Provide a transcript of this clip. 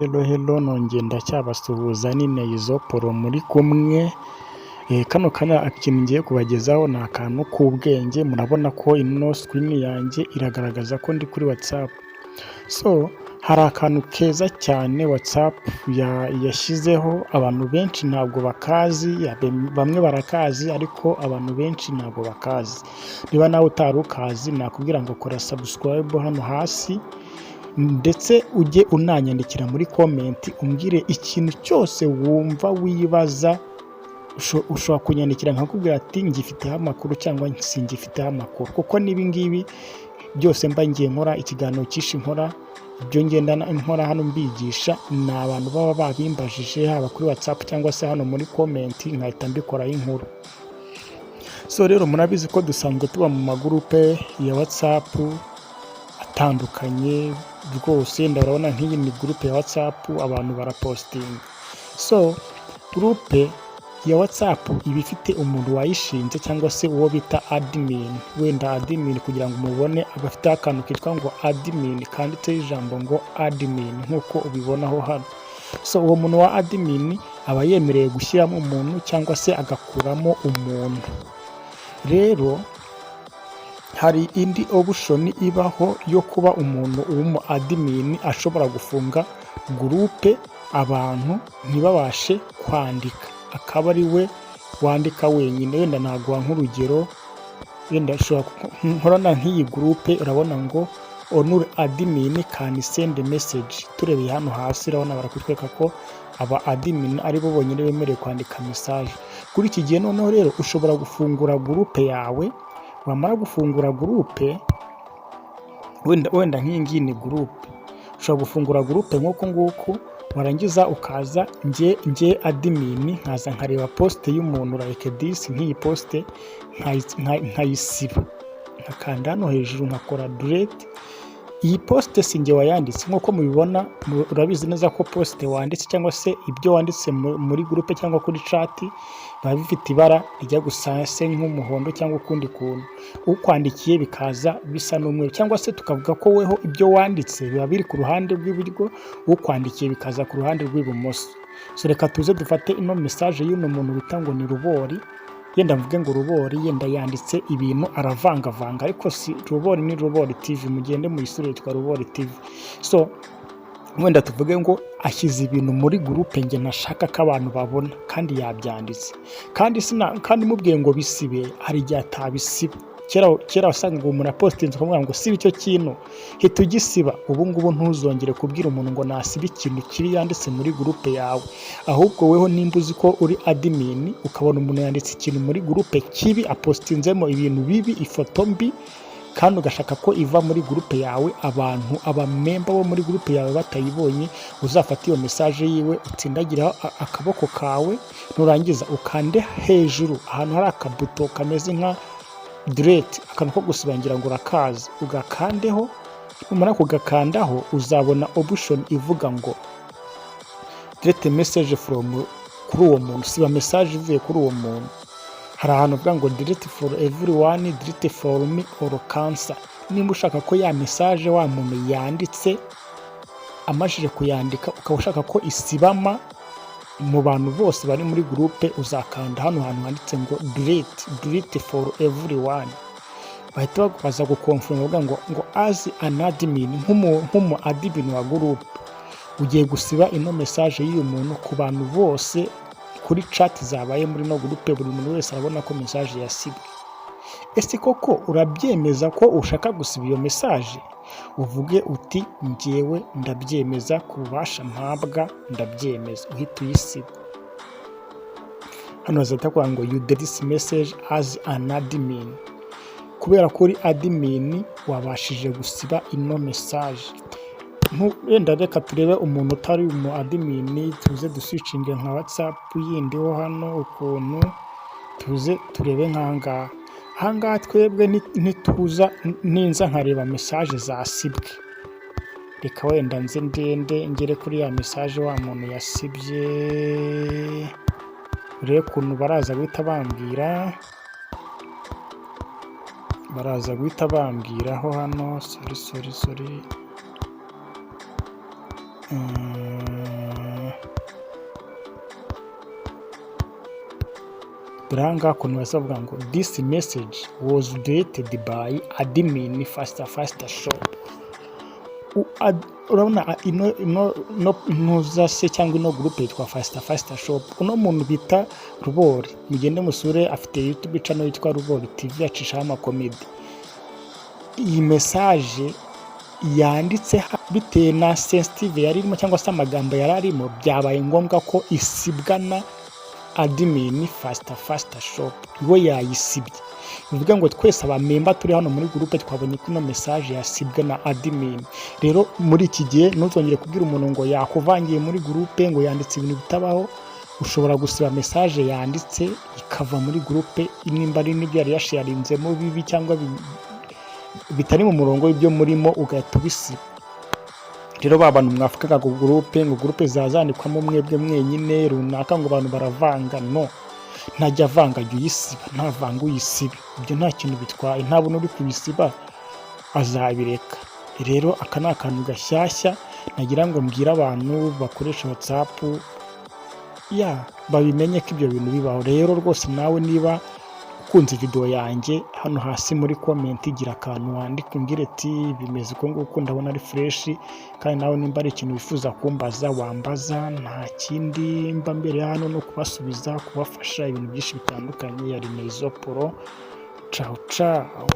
Hello hello, nongeye ndacyabasuhuza, ni Neizo Polo muri kumwe. Kano kanya ikintu ngiye kubagezaho ni akantu k'ubwenge. Murabona ko ino screen yanjye iragaragaza ko ndi kuri WhatsApp. So hari akantu keza cyane WhatsApp yashyizeho, abantu benshi ntabwo bakazi, bamwe barakazi ariko abantu benshi ntabwo bakazi. Niba nawe utari ukazi, nakubwira ngo kora subscribe hano hasi, ndetse ujye unanyandikira muri comment umbwire ikintu cyose wumva wibaza. Ushobora kunyandikira nkakubwira ati ngifiteho amakuru cyangwa singifiteho amakuru, kuko n'ibi ngibi byose mba ngiye nkora ikiganiro cyinshi, nkora ibyo ngenda nkora hano mbigisha, ni abantu baba babimbajije, haba kuri WhatsApp cyangwa se hano muri comment, nkahita mbikoraho inkuru. So rero murabizi ko dusanzwe tuba mu magurupe ya WhatsApp atandukanye rwose. Ndabona nk'iyi ni gurupe ya WhatsApp, abantu barapostinga. So gurupe ya WhatsApp iba ifite umuntu wayishinze cyangwa se uwo bita admin. Wenda admin kugira ngo umubone, aba afite akantu kitwa ngo admin, kanditseho ijambo ngo admin nk'uko ubibonaho hano. So uwo muntu wa admin aba yemerewe gushyiramo umuntu cyangwa se agakuramo umuntu. Rero hari indi option ibaho yo kuba umuntu w'umu admin ashobora gufunga gurupe, abantu ntibabashe kwandika, akaba ari we wandika wenyine. Wenda naguha nk'urugero, wenda nkorana nk'iyi gurupe, urabona ngo "Only admin can send message". Turebeye hano hasi, urabona barakutwereka ko aba admin ari bo bonyine bemerewe kwandika message kuri iki gihe. Noneho rero ushobora gufungura gurupe yawe, wamara gufungura gurupe, wenda nk'iyi ngiyi ni gurupe, ushobora gufungura gurupe nk'uku nguku, warangiza ukaza nge admin nkaza nkareba post y'umuntu, like this, nk'iyi post nkayisiba, nkakanda hano hejuru nkakora delete. Iyi post si njye wayanditse nk'uko mubibona. Urabizi neza ko post wanditse cyangwa se ibyo wanditse muri gurupe cyangwa kuri chat biba bifite ibara rijya gusa se nk'umuhondo cyangwa ukundi kuntu, ukwandikiye bikaza bisa n'umweru, cyangwa se tukavuga ko weho ibyo wanditse biba biri ku ruhande rw'iburyo, ukwandikiye bikaza ku ruhande rw'ibumoso. So reka tuze dufate ino message y'uno muntu bita ngo ni Rubori. Yenda mvuge ngo Rubori yenda yanditse ibintu aravangavanga, ariko si Rubori, ni Rubori TV, mugende muyisure, yitwa Rubori TV. So wenda tuvuge ngo ashyize ibintu muri gurupe nge ntashaka ko abantu babona, kandi yabyanditse, kandi sina kandi mubwiye ngo bisibe, hari igihe atabisiba. Kera kera wasangaga umuntu apostinze ukamubwira ngo siba icyo kintu, hita ugisiba. Ubu ngubu ntuzongere kubwira umuntu ngo nasibe ikintu kibi yanditse muri gurupe yawe. Ahubwo weho nimba uzi ko uri admin, ukabona umuntu yanditse ikintu muri gurupe kibi, apostinzemo ibintu bibi, ifoto mbi, kandi ugashaka ko iva muri gurupe yawe, abantu abamemba bo muri gurupe yawe batayibonye, uzafate iyo message yiwe, utsindagiraho akaboko kawe, nurangiza ukande hejuru ahantu hari akabuto kameze nka delete, akantu ko gusiba, ngira ngo urakazi, ugakandeho. Numara kugakandaho uzabona option ivuga ngo "Delete message from", kuri uwo muntu, siba message ivuye kuri uwo muntu. Hari ahantu uvuga ngo "Delete for everyone", "Delete for me" or "Cancel". Nimba ushaka ko ya message wa muntu yanditse, amajije kuyandika, ukaba ushaka ko isibama mu bantu bose bari muri gurupe, uzakanda hano hantu handitse ngo delete for everyone. Bahita baza gukonfirma, bavuga ngo "As an admin", nk'umu admin wa gurupe, ugiye gusiba ino message y'uyu muntu ku bantu bose kuri chat zabaye muri no gurupe, buri muntu wese arabona ko message yasibwe. Ese koko urabyemeza ko ushaka gusiba iyo message? Uvuge uti "Njyewe ndabyemeza, ku bubasha mpabwa ndabyemeza", uhita uyisiba. Hano bazahita bakuvuga ngo "You delete this message as an admin". Kubera ko uri admin, wabashije gusiba ino message. Wenda reka turebe umuntu utari umu admin, tuze duswitchinge nka WhatsApp yindi ho hano ukuntu, tuze turebe nk'ahangaha. Ahangaha twebwe ntituza, ninza nkareba message zasibwe, reka wenda nze ndende ngere kuri ya message wa muntu yasibye, urebe ukuntu baraza guhita bambwira, baraza guhita bambwiraho hano. Sorry, sorry, sorry. Dore aha ngaha ukuntu bahise bavuga ngo "This message was deleted by admin Faster Faster Shop." Urabona ino ntuza se cyangwa ino groupe yitwa Faster Faster Shop. Uno muntu bita Rubori, mugende musure, afite YouTube channel yitwa Rubori TV, acishaho amakomedi. Iyi message yanditse bitewe na sensitive yari irimo cyangwa se amagambo yari arimo, byabaye ngombwa ko isibwa na admin Faster Faster Shop. We yayisibye, bivuga ngo twese aba member turi hano muri groupe twabonye ko ino message yasibwe na admin. Rero muri iki gihe ntuzongere kubwira umuntu ngo yakuvangiye muri groupe, ngo yanditse ibintu bitabaho. Ushobora gusiba message yanditse ikava muri groupe, nimba ari n'ibyo yari yasharinzemo bibi cyangwa bitari mu murongo w'ibyo murimo, ugahita ubisiba. Rero ba bantu mwavugaga ngo groupe, ngo groupe zazandikwamo mwebwe mwenyine runaka, ngo abantu baravanga, no ntajya avanga, jya uyisiba. Ntavanga uyisibe, ibyo nta kintu bitwaye. Ntabona uri kubisiba azabireka. Rero aka ni akantu gashyashya nagira ngo mbwire abantu bakoresha WhatsApp, ya babimenye ko ibyo bintu bibaho. Rero rwose nawe niba ukunze video yanjye, hano hasi muri comment gira akantu wandika umbwire ati bimeze uko nguko, ndabona ari fresh. Kandi nawe nimba ari ikintu wifuza kumbaza, wambaza. Nta kindi mba mbere hano no kubasubiza, kubafasha ibintu byinshi bitandukanye. Yari Neizo Pro. Ciao ciao.